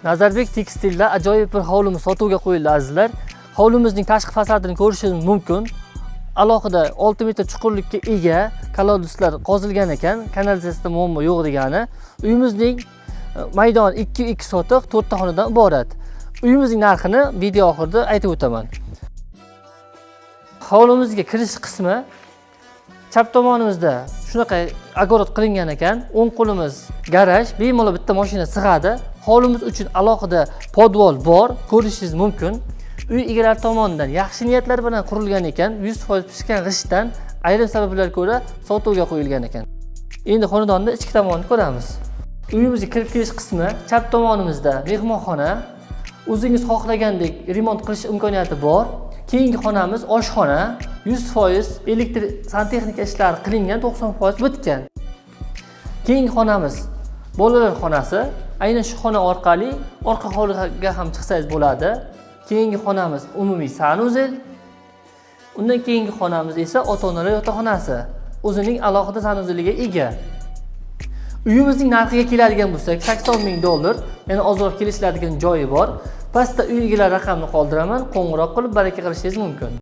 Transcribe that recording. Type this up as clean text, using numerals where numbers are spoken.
Nazarbek Tekstilda ajoyib bir hovlimiz sotuvga qo'yildi, azizlar. Hovlimizning tashqi fasadini ko'rishingiz mumkin. Alohida 6 metr chuqurlikka ega колодец lar qozilgan ekan, kanalizatsiyada muammo yo'q degani. Uyimizning maydoni 2,2 sotix, 4 ta xonadan iborat. Uyimizning narxini video oxirida aytib o'taman. Hovlimizga kirish qismi chap tomonimizda shunaqa огород qilingan ekan. O'ng qo'limiz garaj, bemalol bitta mashina sig'adi. Hovlimiz uchun alohida podvol bor, ko'rishingiz mumkin. Uy egalari tomonidan yaxshi niyatlar bilan qurilgan ekan, 100% pishgan g'ishtdan, ayrim sabablarga ko'ra sotuvga qo'yilgan ekan. Endi xonadonni ichki tomonini ko'ramiz. Uyimizga kirib kelish qismi chap tomonimizda mehmonxona, o'zingiz xohlagandek remont qilish imkoniyati bor. Keyingi xonamiz oshxona, 100% elektr santexnika ishlari qilingan, 90% bitgan. Keyingi xonamiz bolalar xonasi. Aynan shu xona orqali orqa hovliga ham chiqsangiz bo'ladi. Keyingi xonamiz umumiy санузел. Undan keyingi xonamiz esa ota-onalar yotoqxonasi. O'zining alohida санузел iga ega. Uyimizning narxiga keladigan bo'lsak, 80 ming dollar, ya'ni ozroq kelishiladigan joyi bor. Pastda uy egalari raqamini qoldiraman, qo'ng'iroq qilib baraka qilishingiz mumkin.